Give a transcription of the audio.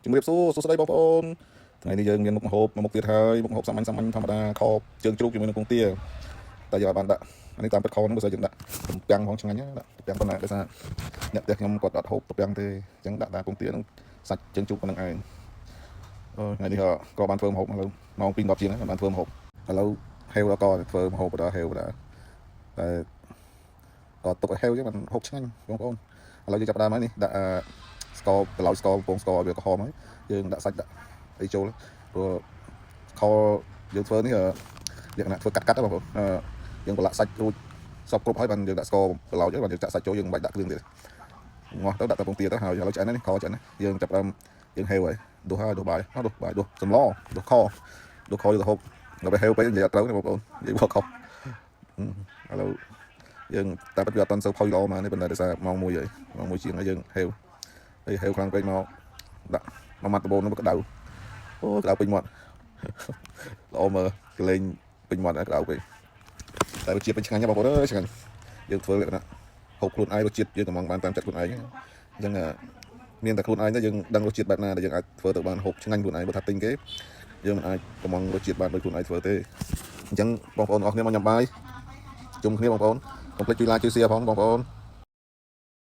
ជំរាបសួរសួស្តីបងប្អូនថ្ងៃនេះយើងមានមុខម្ហូបមួយមុខទៀតហើយមុខម្ហូបសាមញ្ញសាមញ្ញធម្មតាខជើងជ្រូកជាមួយនឹងពងទាតែយើងអត់បានដាក់អានេះតាមពិតខហ្នឹងបើសិនយើងដាក់ទំពាំងផងឆ្ងាញ់ណាដាក់ទំពាំងប៉ុណ្ណាដោយសារអ្នកផ្ទះខ្ញុំគាត់អត់ហូបទំពាំងទេអញ្ចឹងដាក់តែពងទាហ្នឹងសាច់ជើងជ្រូកប៉ុណ្្នឹងឯងអឺថ្ងៃនេះក៏បានធ្វើម្ហូបឥឡូវម៉ោង2 10ជាងហើយបានធ្វើម្ហូបឥឡូវហេវដល់ក៏ធ្វើម្ហូបដល់ហេវដល់តែក៏ទុកឲ្យហេវអញ្ចឹងបានហូបឆ្ងាញ់បងប្អូនឥឡូវយើងចាប់ផ្ដើមហើយនេះដាក់ស្ករប្រឡោយស្ករពងស្ករឲ្យវាក្រហមហើយយើងដាក់សាច់ដាក់អីចូលព្រោះខយើងធ្វើនេះលក្ខណៈធ្វើកាត់កាត់បងប្អូនយើងប្រឡាក់សាច់រួចសពគ្រប់ហើយបានយើងដាក់ស្ករប្រឡោយហើយបានយើងចាក់សាច់ចូលយើងមិនបាច់ដាក់គ្រឿងទៀតងាស់ទៅដាក់តែពងទាទៅហើយឥឡូវឆ្អិនហើយនេះខឆ្អិនហើយយើងចាប់ផ្ដើមយើងហេវហើយដួសហើយដួសបាយដួសបាយដួសសម្លដួសខដួសខយកទៅហូបដល់ពេលហេវពេកនិយាយអត់ត្រូវទេបងប្អូននិយាយខុសឥឡូវយើងតែពិតវាអត់ទាន់សូវផុយល្អមកនេះប៉ុន្តែដោយសារម៉ោង1ហើយម៉ោង1ជាងហើយយើងហេវហើយហេវខ្លាំងពេកមកដាក់មួយម៉ាត់ដបូននោះក្តៅអូក្តៅពេញមាត់ល្អមើលកលេងពេញមាត់ក្តៅពេកតែរសជាតិពេញឆ្ងាញ់ណាស់បងប្អូនអើយឆ្ងាញ់យើងធ្វើលក្ខណៈហូបខ្លួនឯងរសជាតិយើងកំងបានតាមចិត្តខ្លួនឯងអញ្ចឹងមានតែខ្លួនឯងទៅយើងដឹងរសជាតិបែបណាដែលយើងអាចធ្វើទៅបានហូបឆ្ងាញ់ខ្លួនឯងបើថាទិញគេយើងមិនអាចកំងរសជាតិបានដូចខ្លួនឯងធ្វើទេអញ្ចឹងបងប្អូនទាំងអស់គ្នាមកញ៉ាំបាយជុំគ្នាបងប្អូនកុំភ្លេចជួយ like ជួយ share ផងបងប្អូន។